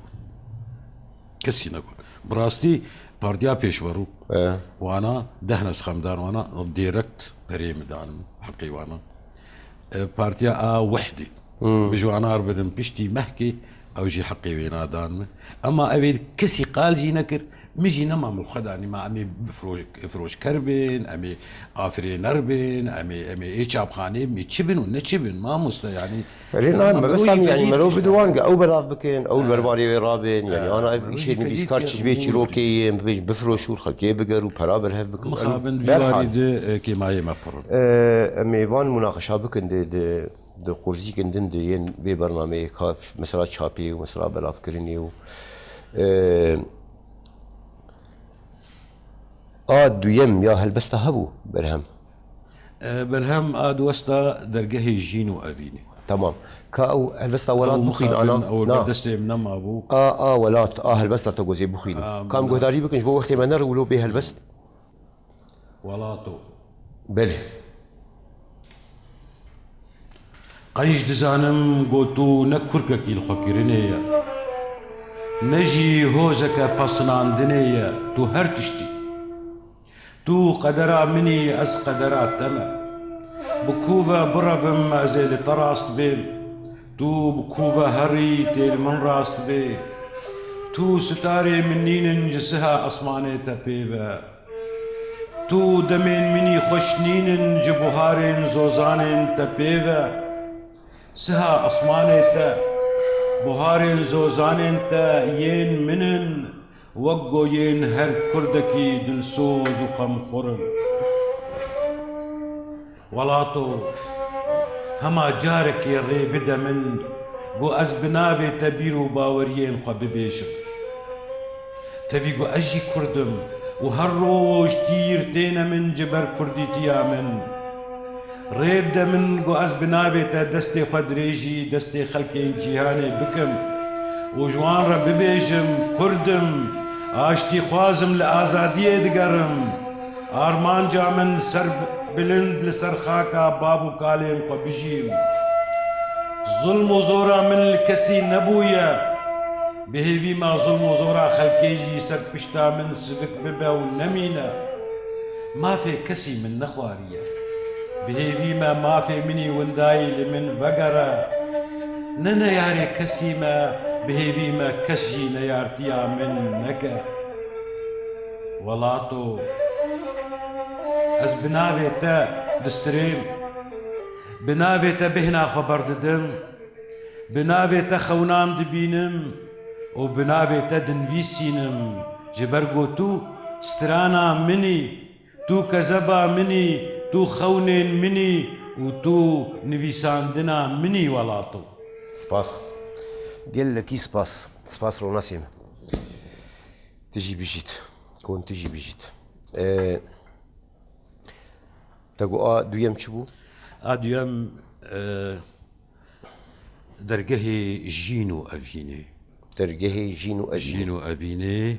Kesî negot. Bi rastî partiya pêşverû, e, wana deh nesxa min dan wana, direkt perê min dan min, heqê wana. E, partiya a Wehdê. Min ji wana re bidin piştî mehkê, ew jî heqê wê nadan min. Ema ew ê kesî qal jî nekir, min jî nema min xwe danî, ma em ê bifro-, firoşker bin, em ê afirêner bin, em ê, em ê ê çapxanê bin, ê çi bin û ne çi bin, mamoste, yanî. Erê, na, mebesta min, yanî, merov bide wan, ge ew belav bikin, ew li berbarê wê rabin, yanî, ana ev îşê nivîskar çi ji vê çîrokê yên, bibêjin, bifiroş û xelkê biger û pera berhev bikin. Mixabin, vî warî de, e, kêmayê me pir in. E, em ê van munaqeşa bikin, di, di, di qurzîkin din de yên vê bernameyê ka, mesela çapê û mesela belavkirinê û, e, a duyem ya helbesta hebû, Berhem. E, Berhem a diwesta dergehê Jîn û Evînê. Tamam. Ka ew helbesta Welat bixwîn, ana? Ew mixabin, ew li ber destê min nemabû. A, a Welat, a helbesta te gozê bixwîn. Kam guhdarî bikin, ji bo wextê me nere wilo bê helbest? Welato. Belê. Qenc dizanim ku tu ne kurkekî li xwe kirinê ye, ne jî hozeke pesinandinê ye, tu her tiştî. Tu qedera min î, ez qedera te me. Bi ku ve birevim, ez ê li te rast bêm. Tu bi ku ve herî, tê li min rast bê. Tu sitarê min nînin, ji siha esmanê te pê ve. Tu demên min î xweş nînin, ji buharên zozanên te pê ve. Siha esmanê te, buharên zozanên te yên min in, wek go yên her kurdekî dilsoz û xemxwir in. Welato, hema carekê rê bide min, go ez bi navê te bîr û baweriyên xwe bibêjim. Tevî ku ez jî Kurd im û her roj tîr têne min ji ber Kurdîtiya min. Rê bide min ku ez bi navê te destê xwe dirêjî destê xelkên cîhanê bikim û ji wan re bibêjim, Kurd im, aştîxwaz im, li azadiyê digerim. Armanca min ser bilind li ser xaka bav û kalên xwe bijîm. Zulm û zora min li kesî nebûye. Bi hêvî me zulm û zora xelkê jî ser pişta min sivik bibe û nemîne. Mafê kesî min nexwariye. Bi hêvî me mafê min î windayî li min vegere. Ne neyarê kesî me, bi hêvî me kes jî neyartiya min neke. Welato, ez bi navê te distirêm, bi navê te bêhna xwe berdidim. Bi navê te xewnan dibînim û bi navê te dinivîsînim, ji ber ku tu strana min î, tu kezeba min î, tu xewnên min î û tu nivîsandina min î, Welato. Spas. Gelekî spas. Spas Ronasê min. Tu jî bijît. Kon tu jî bijît. Ee, Te got a duyem çi bû? A duyem, e, dergehê Jîn û Evînê. Dergehê Jîn û Evînê. Jîn û Evînê,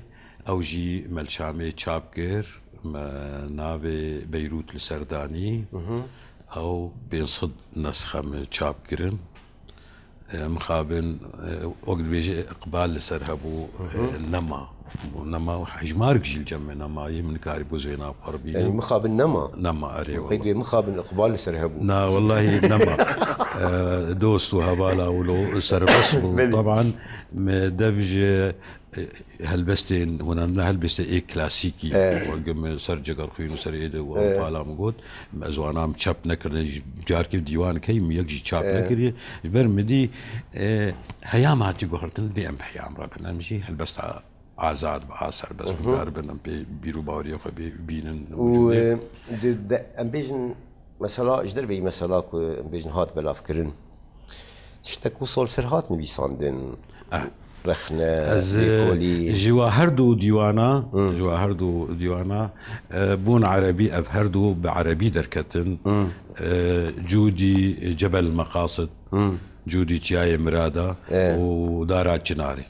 ew jî me li Şamê çap kir. Me navê Beyrût li ser danî. Mhm. Ew pênc sed nesxe me çap kirin. E, mixabin, e, wek dibêje, iqbal li ser hebû, Hı hı. e, nema. Nema, hejmarek jî li cem me nema ye, min nikarî bo zêna xwe re bînim. Yanî mixabin nema? Nema, erê, Qeyd wela. Bê mixabin iqbal li ser hebû. Na, welahi nema. E, dost û hevala wilo serbest bû. Belê. Taban, me dev ji, e, helbestên hunandina helbestê ê klasîkî, E. wek min ser Cegerxwîn û ser ê de û E. Enfala min got, ez wana min çap nekirine, ji carkê dîwan key min yek jî çap E. nekiriye. Ji ber min dî, e, heyam hatî guhertin, dê em bi heyam re bin. Em jî helbesta azad bi, a serbest Hı hı. bikar bin, em pê bîr û baweriyê xwe bê-, bînin. Û, Wicudê. e, di, de, em bêjin, mesela, ji derveyî mesela ku em bêjin hat belavkirin, tiştek wisa li ser hat nivîsandin. Eh. Rexne, Ez, e, lêkolîn. ji wa her du dîwana, Hı. ji wa her du dîwana, e, bûn erebî, ev her du bi erebî derketin. Hı. E, Cûdî Cebel Meqasid, Hı. Cûdî Çiyayê Mirada E. û Dara Çinarê.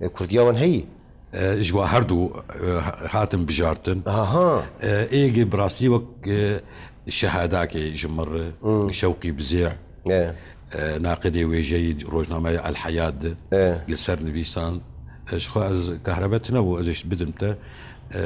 E, Kurdiya wan heyî? E, ji wa her du, e, ha-, hatin bijartin. Aha. E, êgê bi rastî wek, e, şehadakê ji min re, Hmm. Şewqî Bizêr, E. e, naqidê wêjeyî rojnameya El Heyat de, E. li ser nivîsan. E, ji xwe ez kahrebe tune bû, ez ê bidim te. E,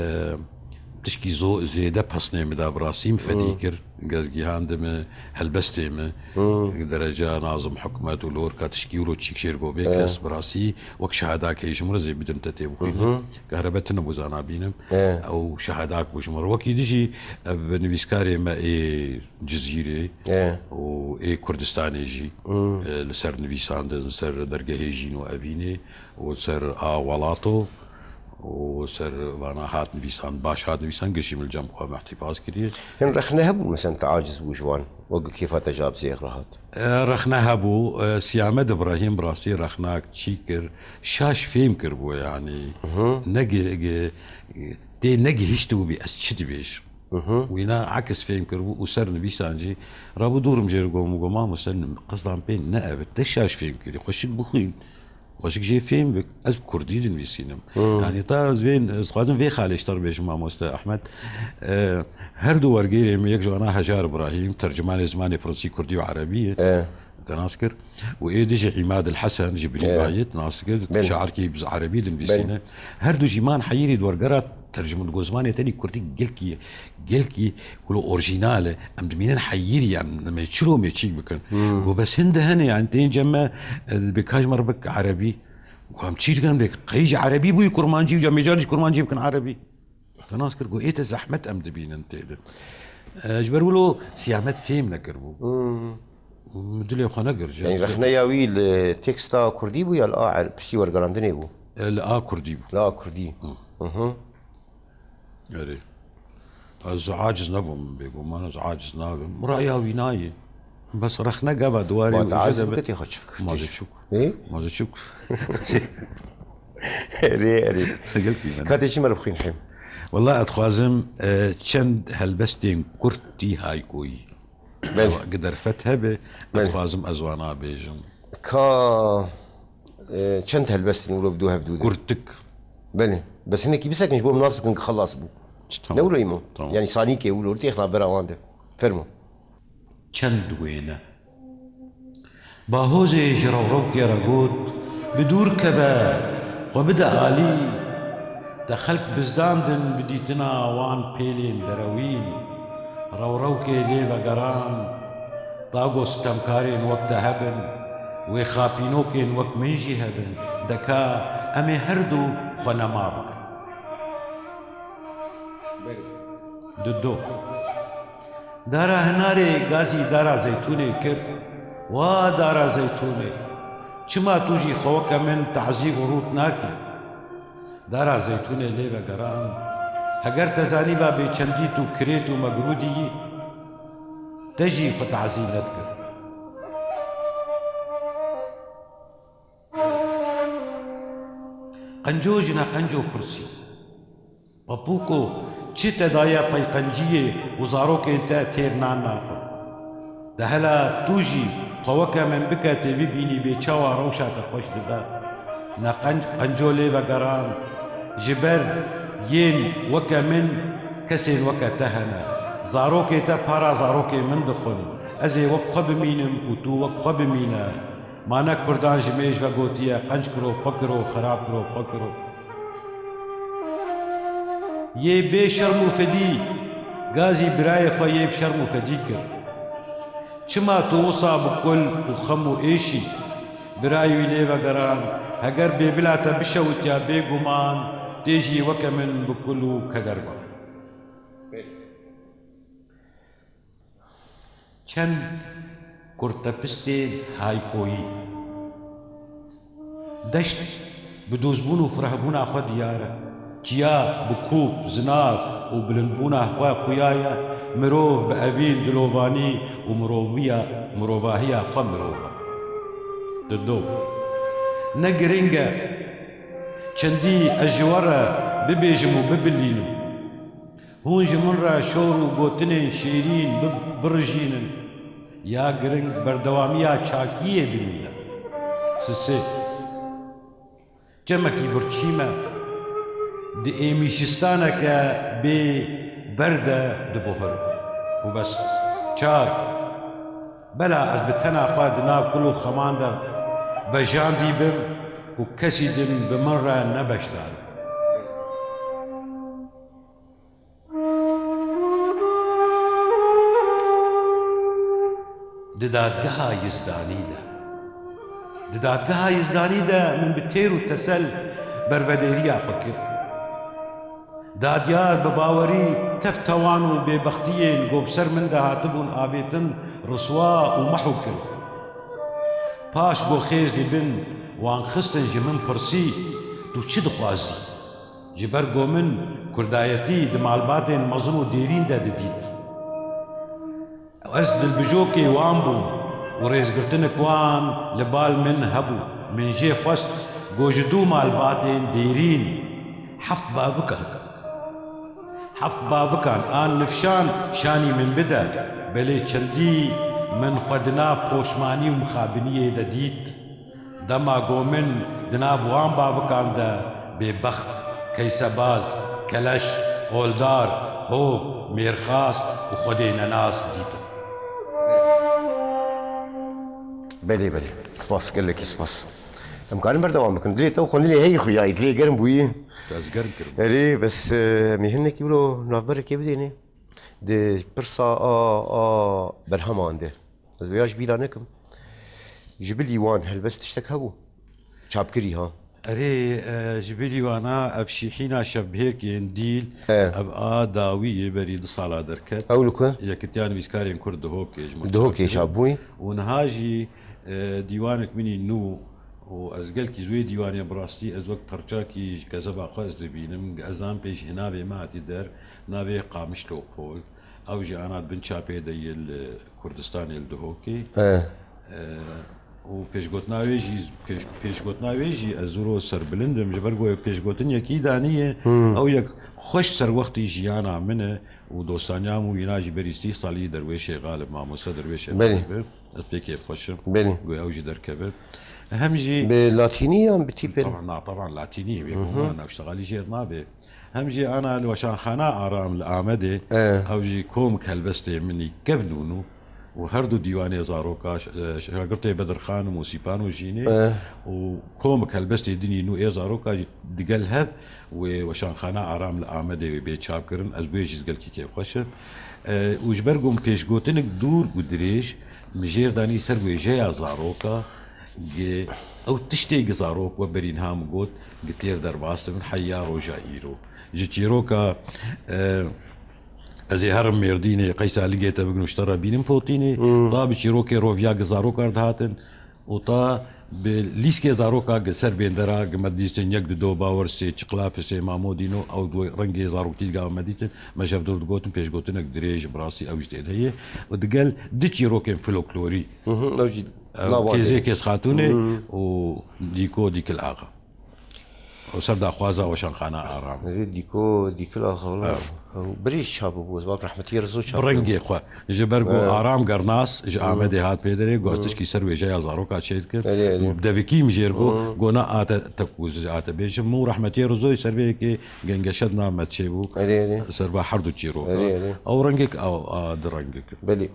tişkî zo-, zêde pesnê min da bi rastî min fedî Hmm. kir. Gezgîhan de min, helbestê min, Hmm. derece nazim hikûmet û lorka tişkî û çîk şêr go bê E. kes bi rastî wek şehadakê ji min re zê bidim te tê bixwîne. Mhm. Kahrebe tune bû zana bînim. E. Ew şehadak bû ji min re. Wekî dijî ev nivîskarê me ê Cizîrê E. û ê Kurdistanê jî, Hmm. e, li ser nivîsandin, li ser dergehê Jîn û Evînê û li ser a Welato û ser vana hat nivîsan, baş hat nivîsan, gişî min li cem xwe me îhtîfaz kiriye. Hin rexne hebû, mesela te aciz bû ji wan, wek kêfa te ji Abzêx re hat? E, rexne hebû, e, Siyamed Îbrahîm bi rastî rexnak çî kir, şaş fêm kiribû, yanî Mhm. negi-, gi-, tê negihiştibû bî ez çi dibêjim. Mhm. Wîna ekis fêm kiribû û ser nivîsan jî rabû dûrim jê re got, min got, mamoste, qizdan pê ne ev, te şaş fêm kirî, xweşik bixwîn. Xweşik jê fêm bik, ez bi kurdî dinivîsînim. Hmm. Yanî ta ez vê, ez dixwazim vê xalê ji te re bêjim, mamoste Ehmed. E, her du wergêrê min, yek ji wana Hejar Îbrahîm, tercimanê zimanê fransî, kurdî û erebî ye. E. Te nas kir. Û ê dijî Îmad El Hesen ji Bilî E. Bayit, nas kir, Belê. şairkî bi erebî dinivîsîne. Belê. Her du jî man heyirî di wergera tercim-, di zimanê tenî kurdî gelkî, gelkî wilo orjînal e. Em dimînin heyirî, em, em ê çilo mêçîk bikin. Hmm. Go bes hin de hene, yanî tên cem me, e, dibê ka ji me re bik erebî. Go em çî dikin, bê qey ji erebî bûyî kurmancî û cem mêcan jî kurmancî bikin erebî. Te nas kir, go ê te zehmet em dibînin tê de. E, ji ber wilo Siyamet fêm nekiribû. Hmm. Dilê xwe negir, ji Yanî rexneya wî li teksta kurdî bû ya li a er-, piştî wergerandinê bû? E, li a kurdî bû. Li a kurdî. Hı. Hı hı. Erê. Ez aciz nebûm, bêguman ez aciz nabim. Raya wî nayê. Bes rexne gava duwarê Ma û te jê aciz de bike be-, tê xwe çi fikir Ma tê? Zê çi bik? Ê? Ma zê çi bik? Erê, erê. Segel kî ben. Ka tê çi me re bixwîn hêm? Wela ez dixwazim, e, çend helbestên kurtî haykoyî. Belê. Ewa, gi derfet hebe, Belê. ez dixwazim ez wana bêjim. Ka, e, çend helbestin wilo bi dû hev dû de? Kurtik. Belê. Bes hinekî bisekin ji bo em nas bikin ki xelas bû. Tamam. Ne wilo îmo? Tamam. Yanî sanîkê wilo têxla bera wan de. Fermo. Çend wêne. Bahozê ji rewrewkê re got, bi dûr keve, xwe bide alî. Te xelk bizdandin bi dîtina wan pêlên derewîn. Rewrewkê lê vegeran, ta got sitemkarên wek te hebin, wê xapînokên wek min jî hebin, deka em ê her du xwe nema bikin. Dudo. Dara Hinarê gazî dara zeytûnê kir, wa dara zeytûnê, çima tu jî xwe weke min tazî û rût nakî? Dara zeytûnê lê vegeran, heger te zanîba bêçendî tu kirêt û megrûdî yî, te jî xwe tazî nedikir. Qenco ji neqenco pirsî. Papûko, Çi te daye peyqenciyê û zarokên te têr nan naxwin. De hela tu jî xwe weke min bike tê bibînî bê çawa rewşa te xweş dibe. Ne qenc qenco lê vegeran. Ji ber yên weke min kesên weke te hene. Zarokê te para zarokên min dixwin. Ez ê wek xwe bimînim û tu wek xwe bimîne. Ma ne kurdan ji mêj ve gotiye, qenc kiro, xwe kiro, xerab kiro, xwe kiro. Yê bê şerm û fedî, gazî birayê xwe yê bi şerm û fedî kir. Çima tu wisa bi kul û xem û êşî? Birayê wî lê vegeran, heger bêbila te bişewitiya bêguman, tê jî weke min bi kul û keder ba. Çend kurtepistên haykoyî. Deşt bi dozbûn û firehbûna xwe diyar e. Çiya bi kûp, zinav û bilindbûna xwe xuya ye, mirov bi evîn, dilovanî û miroviya, mirovahiya xwe mirov e. Dido. Ne giring e çendî ez ji we re bibêjim û bibilînim. Hûn ji min re şor û gotinên şêrîn bi-, birijînin. Ya giring berdewamiya çakiyê bimîne. Sisê. Çemekî birçî me. Di êmîşistaneke bê ber de dibohirim. Û bes. Çar. Bela ez bi tena xwe di nav kul û xeman de bejandî bim û kesî din bi min re nebeşdare. Di dadgeha Yizdanî de. Di dadgeha Yizdanî de min bi têr û tesel bervedêriya xwe kir. Dadyar bi bawerî tev tawan û bêbextiyên ku bi ser min de hatibûn avêtin, riswa û mehw kir. Paş ku xêz dibin, wan xistin ji min pirsî, tu çi dixwazî? Ji ber ku min kurdayetî di malbatên mezin û dêrîn de didît. Ez dilbijokê wan bûm û rêzgirtinik wan li bal min hebû. Min jê xwest ku ji dû malbatên dêrîn heft babikan, heft babikan an nifşan şanî min bide, belê çendî min xwe di nav poşmanî û mixabiniyê de dît. Dema ku min di nav wan bavikan de bêbext, keysebaz, keleş, oldar, hov, mêrxas û Xwedê nenas dîtim. Belê, belê. Spas, gelekî spas. Em karin berdewam bikin. Dilê te û xwendinê heyî xuya, dilê germ bûyî. Ez germ kirim. Erê, bes, e, em ê hinekî wilo navberekê bidêne. Di pirsa a, a berheman de. Ez vêya ji bîra nekim. Ji bilî wan helbest tiştek hebû. Çapkirî ha. Erê, e, ji bilî wana ev şîhîna şevbihêkên dîl, E. ev a dawî yê berî du sala derket. Ew li ku? Yekitiya Nivîskarên Kurd Dihokê ji Dihokê çapkirî. Çapbûyî. Û niha jî, e, dîwanek min î nû û ez gelkî ji wê dîwanê bi rastî ez wek perçakî ji kezeba xwe ez dibînim. Ez zan pêş hinavê me hatî der, navê Qamişlo Pol. Ew jî ana di bin çapê de yê li Kurdistanê li Dihokê. E. E, û pêşgotina wê jî, pêş-, pêşgotina wê jî ez zûro serbilind im, ji ber ku pêşgotin yekî danî ye, Hmm. ew yek xweş serwextî jiyana min e û dostaniya min û wîna jî berî sî salî derwêşê Xalib, mamoste derwêşê Belê. Xalib e. Ez pê kêfxweş im. Belê. Ku ew jî derkeve. Hem jî Bi latînî yan bi tîpên? Taban, na, taban latînî, wê Hı hı. ku man ew ştegalî jêr nabe. Hem jî ana li Weşanxana Aram li Amedê, E. ew jî komik helbestê min î kevn û nû û her du dîwanê zaroka, ş-, e, şagirtê Bedirxan û Mûsîpano jînê E. û komik helbestê dinî nû ê zaroka jî digel hev wê Weşanxana Aram li Amedê wê bê çapkirin. Ez wê jî gelkî kêfxweş im. E, û ji ber ku min pêşgotinik dûr û dirêj, min jêr danî ser wêjeya zaroka, gi ew tiştê gi zarok we berî niha min got, gi têr derbas dibin heya roja îro. Ji çîroka, e, ez ê herim Mêrdînê, qeysa ligê te bigrim, ji te re bînim Potînê, Hmm. ta bi çîrokê roviya gi zarokan dihatin û ta bi lîskê zaroka gi ser bêndera gi me dîstin yek dido bawer sê çiqlafisê mamodîno, ew di rengê zaroktî diga me dîtin, me ji hev dûr digotin, pêşgotinek dirêj bi rastî ew jî tê de heye û digel di çîrokên folklorî. Hı hı, ew jî Ew nava Kêzê tê. Kêz Xatûnê Hı. û Dîko Dîkil Axa. Ew ser daxwaza Weşanxana Aram. Nivê Dîko, Dîkila Xewla. Ew. Ew birî çap bû, ez bak rehmetî Rizo çap Bi rengê xwe. Ji ber ku Aram Gernas ji Amedê hat vê derê, got tişkî ser wêjeya zaroka çêdikir. Erê, erê. Devikî min jêr got, got na ate tekûz ate bêjim. Min û rehmetî Rizoyê ser vê yekê gengeşe di nav me çêbû. Erê, erê. Serva herdu çîroka. Erê, erê. Ew rengek, ew a di rengek. Belê.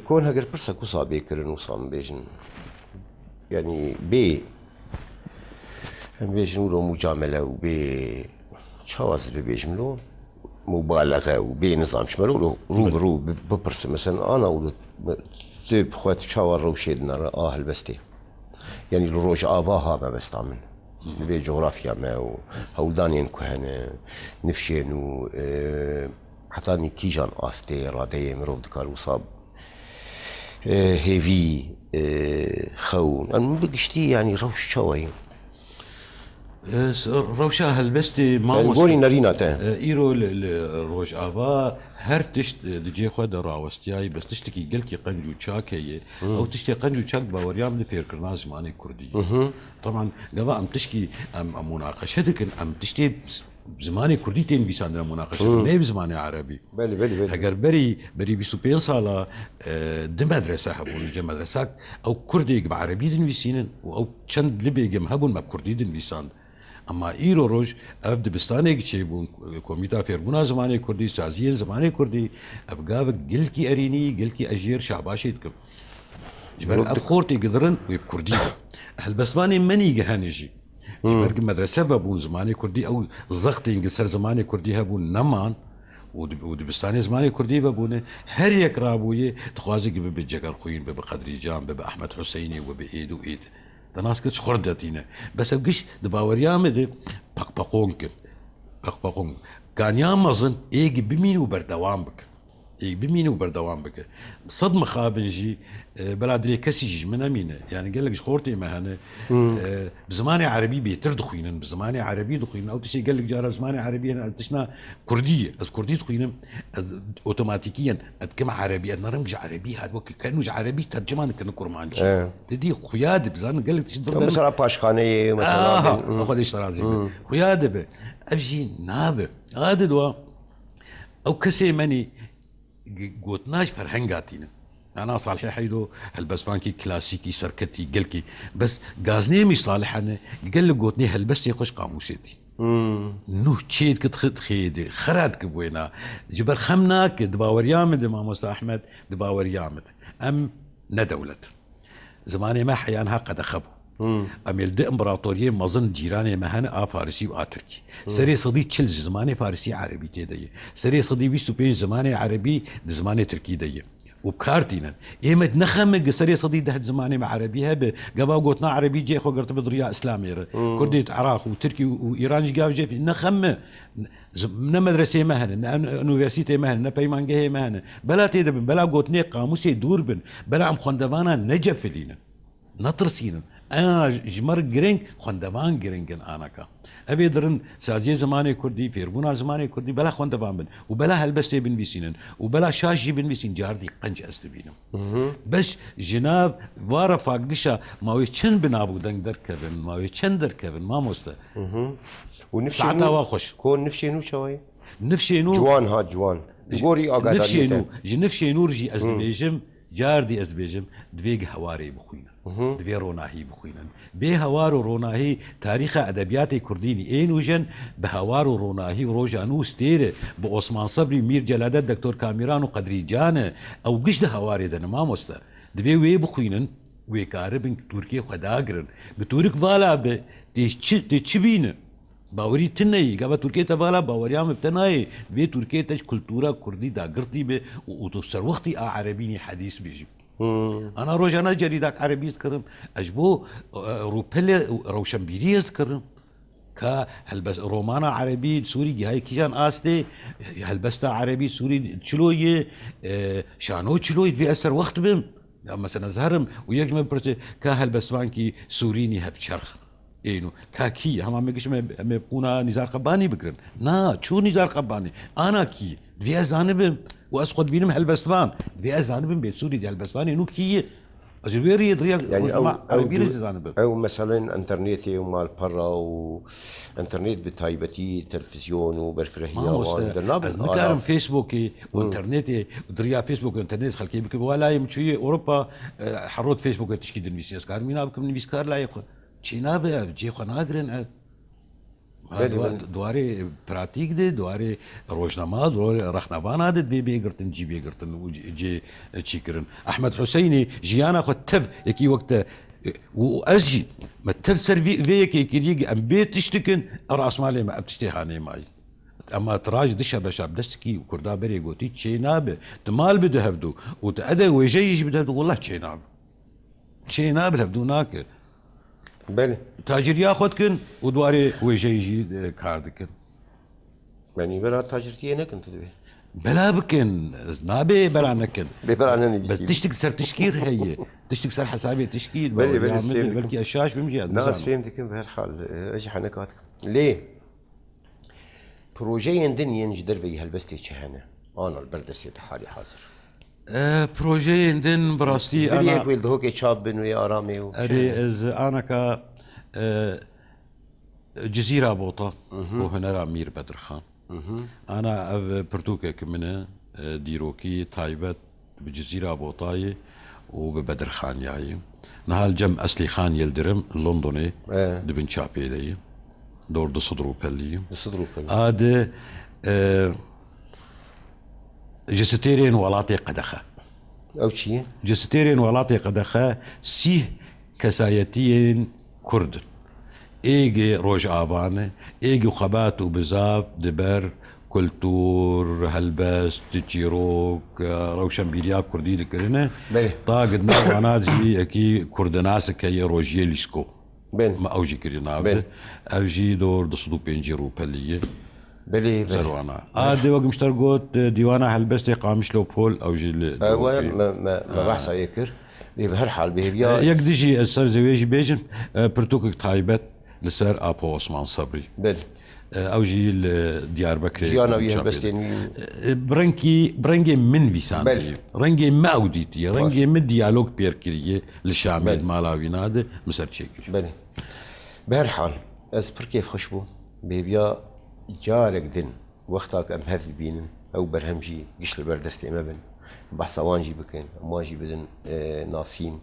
Kon heger pirsa kusa bê kirin wisa min bêjin. Yanî bê, em bêjin wilo mûcamele û bê, çawa ez bibêjim lo, mubalexe û bê nizam ji me re wilo rû bi rû bi-, bipirsin. Mesela ana wilo tu bi xwe tu çawa rewşê dinere a helbestê. Yanî li Rojava ha mebesta min. Li vê cografya me û hewldanên ku hene, nifşên û, e, heta nî kîjan astê radeyê mirov dikar wisa, e, hêvî, e, xew. Em bi giştî, yanî rewş çawa ye? E, s-, rewşa helbestê, mamoste. Gorî nerîna te. E, îro li, li Rojava her tişt, e, di cihê xwe de rawestiyayî, bes tiştekî gelkî qenc û çak heye. Ew tiştê qenc û çak baweriya min di fêrkirina zimanê kurdî. Teban gava em tişkî, em, em munaqeşe dikin, em tiştê zimanê kurdî tên nivîsandin, em munaqeşe dikin, ne bi zimanê erebî. Belê, belê, belê. Heger berî, berî bîst û pênc sala, e, di medrese hebûn, cem medresak, ew kurdêk bi erebî dinivîsînin û ew çend libêgem hebûn me kurdî dinivîsand. Ema îro roj ev dibistanêk çêbûn, komîta fêrbûna zimanê kurdî, saziyên zimanê kurdî, ev gavek gelkî erînî, gelkî ez jêr şabaşê dikim. Ji ber ev xortê gidirin wê bi kurdî be. Helbestvanê menî gihene jî. Ji ber ki medrese vebûn zimanê kurdî, ew zextên ki ser zimanê kurdî hebûn neman û di, û dibistanê zimanê kurdî vebûne, her yek rabûye, dixwaze ki bibe Cegerxwîn, bibe Qedrîcan, bibe Ehmed Huseynî, bibe êd û êd. Te nas kir ji xwe re detîne. Bes ev giş di baweriya me de peqpeqon kin. Peqpeqon. Kaniya mezin êgî bimîne û berdewam bike. Êgî bimîne û berdewam bike. Sed mixabin jî, e, bela dilê kesî jî ji min nemîne. Yani gelek ji xortê me hene. E, bi zimanê erebî bêtir dixwînin. Bi zimanê erebî dixwînin. Ew tiştê gelek cara bi zimanê erebî hene. Ez tişna kurdî ye. Ez kurdî dixwînim. Ez otomatîkiyen ez dikim erebî. Ez narim ji erebî hat. Wekî kenu ji erebî tercima dikin kurmancî. Te dî xuya dibe, zanin gelek tişt vir. Mesela paşxaneyê, mesela. Aha, xwe dê ji te razî be. Xuya dibe. Ev jî nabe. Adi dua. Ew kesê menî g-, gotina ji ferhenga tînin. Ana Salihê Heydo helbestvankî klasîkî, serketî, gelkî. Bes gaznê min Salih hene, gelek gotinê helbestê xwe ji qamûsê tîn. Nuh çê dikit xi-, xêdê, xera dikit wêna. Ji ber xem nake, di baweriya min de, mamosta Ehmed, di baweriya min de. Em ne dewlet in. Zimanê me heya niha qedexe bû. Em ê li du împaratoriyên mezin cîranê me hene a Farisî û a Tirkî. Serê sedî çil ji zimanê Farisî erebî tê de ye. Serê sedî bîst û pênc zimanê erebî di zimanê Tirkî de ye. Û bi kar tînin. Ê me ne xem e, gi serê sedî deh di zimanê me erebî hebe, gava gotina erebî cihê xwe girtibe di riya Îslamê re. Kurdê di Iraq û Tirkî û, û Îran jî gav jê ne xem e. Z-, ne medresê me hene, ne ün-, unîversîtê me hene, ne peymangehê me hene. Bela tê de bin, bela gotinê qamûsê dûr bin, bela em xwendevanan necefilînin, netirsînin. Ena ji me re giring, xwendevan giring in anaka. Ev ê dirin saziyê zimanê kurdî, fêrbûna zimanê kurdî, bela xwendevan bin û bela helbestê binivîsînin û bela şaş jî binivîsîn, cardî qenc ez dibînim. Bes ji nav va refagişa ma wê çend bi nav û deng derkevin, ma wê çend derkevin, mamoste. Û nifşê Saeta nû, wa xweş. Ko nifşê nû çawa ye? Nifşê nû Ciwan ha, ciwan. Ji gorî agadariyê nifşê te. Nû, ji nifşê nû jî ez dibêjim, cardî ez dibêjim, divê gi hewarê bixwînin. Divê ronahî bixwînin. Bê hewar û ronahî tarîxa edebiyatê kurdî nî. Ê nûjen bi hewar û ronahî û roja nû stêr e. Bi Osman Sebrî, Mîr Celadet, Doktor Kamîran û Qedrî Can e. Ew giş di hewarê de ne mamoste. Divê wê bixwînin, wê karibin Tirkiyê xwe dagirin. Bi Turik vala be, tê çi, tê çi bîne? Bawerî tune yî. Gava Tirkiyê te vala baweriya min bi te nayê. Divê Tirkiyê te ji kultura kurdî dagirtî be û, û tu serwextî a erebî nî hedîs bêjî. Ana rojane cerîdak erebî dikirim. Ez ji bo, e, rûpelê rewşenbîriyê dikirim. Ka helbest, romana erebî li Sûrî gihayê kîjan astê, helbesta erebî Sûrî çilo ye, e, şano çilo ye, divê ez serwext bim. Ya mesela ez herim û yek ji me bipirse, ka helbestvankî Sûrî nî hevçerx? Êno, ka kî? Hema me giş me, me qûna Nîzar Qebanî bigirin. Na, çû Nîzar Qebanî? Ana kî? Divê ez zanibim. Û ez xwe dibînim helbestvan. Divê ez zanibim bê Sûrî de helbestvanê nû kî ye? Ez ê wê riyê diriya Yani ew, rojnama ew, erebî rê zî zanibim. Ew meselên înternetê û malpera û înternet bi taybetî televîzyon û berfirehî ya wan Mamoste, dir nabin. Ez nikarim Facebookê û înternetê û diriya Facebook û înternet xelkê bikim. Wa layê min çûyê Ewropa, e, herot Facebookê tişkî dinivîsî. Ez karim wîna bikim nivîskar layê xwe. Çê nabe ev, cê xwe nagirin ev. Belê, Dua- belê. Duwarê pratîk de, duwarê rojnama, duwarê rexnevana de divê bê girtin, cî bê girtin û cê, cê çî kirin. Ehmed Huseynê jiyana xwe tev yekî wek te, û ez jî me tev ser vê, vê yekê kiriye, em bê tişt dikin, ev asmalê me, ev tiştê hanê mayî. Ema tiraj di şebe şab destikî û kurda berê gotî çê nabe. Tu mal bide hevdû û tu ede wêjeyî jî bide hevdû, wela çê nabe. Çê nabe, hevdû nake. Belê. Taciriya xwe dikin û duwarê wêjeyî jî, e, kar dikin. Benî bera tacirtiyê nekin tu divê. Bela bikin, ez nabê bela nekin. Bê bera Be nenivîsî. Tiştik ser tişkî heye. Tiştik ser hesabê tişkî. Belê, belê, Ya sêv min dikim. Belkî ez şaş bim jî ez Na, ez nizanim. fêm dikim, bi her hal, e, ez jî heneka dikim. Lê projeyên din yên ji derveyî helbestê çi hene? Ana li ber destê te halî hazir. E, projeyên din bi rastî Ji ber ana yek wê li Dihokê çap bin wê aramê û çi Erê hene? ez anaka, e, Cizîra Bota û hunera Mîr Bedirxan. Ana ev pirtûkek min e, e, dîrokî taybet bi Cizîra Botayê û bi Bedirxanyayê. Niha li cem Eslîxan Yildirim li Londonê E. di bin çapê de ye. Dor du sed rûpelî. Du sed rûpelî. A di, e, ji stêrên welatê qedexe. Ew çi ye? Ji stêrên welatê qedexe sîh kesayetiyên Kurd in. Êgê Rojava ne, êgê xebat û bizav di ber kultur, helbest, çîrok, rewşenbîriya Kurdî dikirine. Belê. Ta gidna wana jî yekî kurdinasik heye Rojiyê Lîsko. Belê. Me ew jî kiriye nav Belê. de. Ev jî dor du sed û pêncî rûpelî ye. Belê, belê. Serwana. A de wek ji te re got, e, dîwana helbestê Qamişlo Pol, ew jî li E, we me, me, me behsa yê kir. Lê bi her hal bi hêviya E, Yek dijî ez ser zewê jî bêjim, e, pirtûkek taybet li ser Apo Osman Sebrî. Belê. E, ew jî li Diyarbekirê Jiyana wî çapê helbestên de. wî. E, bi rengî, bi rengê min vîsandiye. Belê. Rengê me ew dîtiye. Baş. Rengê min diyalog pêr kiriye li Şamê, Belê. Di mala wîna de min ser çêkiriye. Belê. Bi her hal, ez pir kêfxweş bûm. Bi hêviya carek din, wexta ku em hev dibînin, ew berhem jî giş li ber destê me bin. Behsa wan jî bikin, em wan jî bidin, e, nasîn.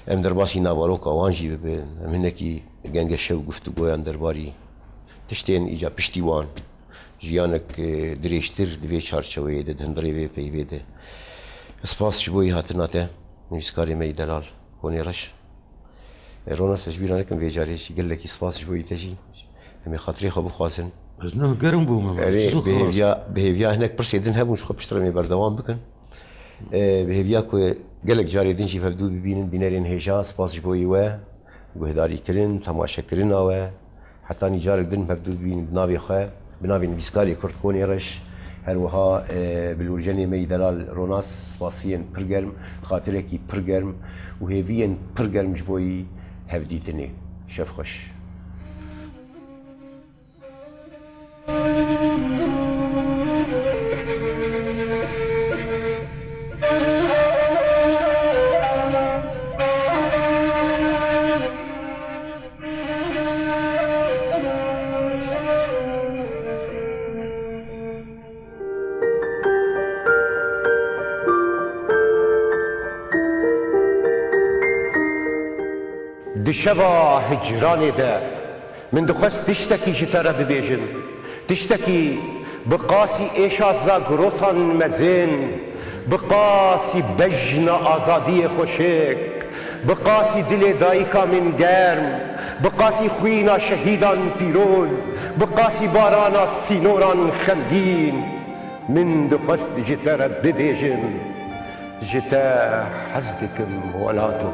Em derbasî naveroka wan jî bibin. Em hinekî gengeşe û guftûgoyan derbarî tiştên îca piştî wan. Jiyanek, e, dirêjtir di vê çarçeweyê de, di hundirê vê peyvê de. Spas ji bo yî hatina te, nivîskarê me yî delal, Honê Reş. E, Ronas, ez ji bîra nekim vê carê jî gelekî spas ji bo yî te jî. Em ê xatirê xwe bixwazin. Ez nuh germ bûm, Erê, zû bi xelas. hêviya, bi hêviya hinek pirsê din hebûn, ji xwe piştre em ê berdewam bikin. E, bi hêviya ku gelek carê din jî hevdû bibînin, bînerên hêja, spas ji bo yî we, guhdarîkirin, temaşekirina we. Hetanî carek din hevdû bibînin bi navê xwe, bi navê nivîskarê Kurd Honê Reş, her wiha, e, bilûrjenê me yî delal Ronas, spasiyên pir germ, xatirekî pir germ û hêviyên pir germ ji bo yî hevdîtinê. Şev xweş. Di şeva hicranê de min dixwest tiştekî ji te re bibêjim. Tiştekî bi qasî êşa zagirosan mezin, bi qasî bejna azadiyê xweşik, bi qasî dilê dayika min germ, bi qasî xwîna şehîdan pîroz, bi qasî barana sînoran xemgîn. Min dixwest ji te re bibêjim, ji te hez dikim welato.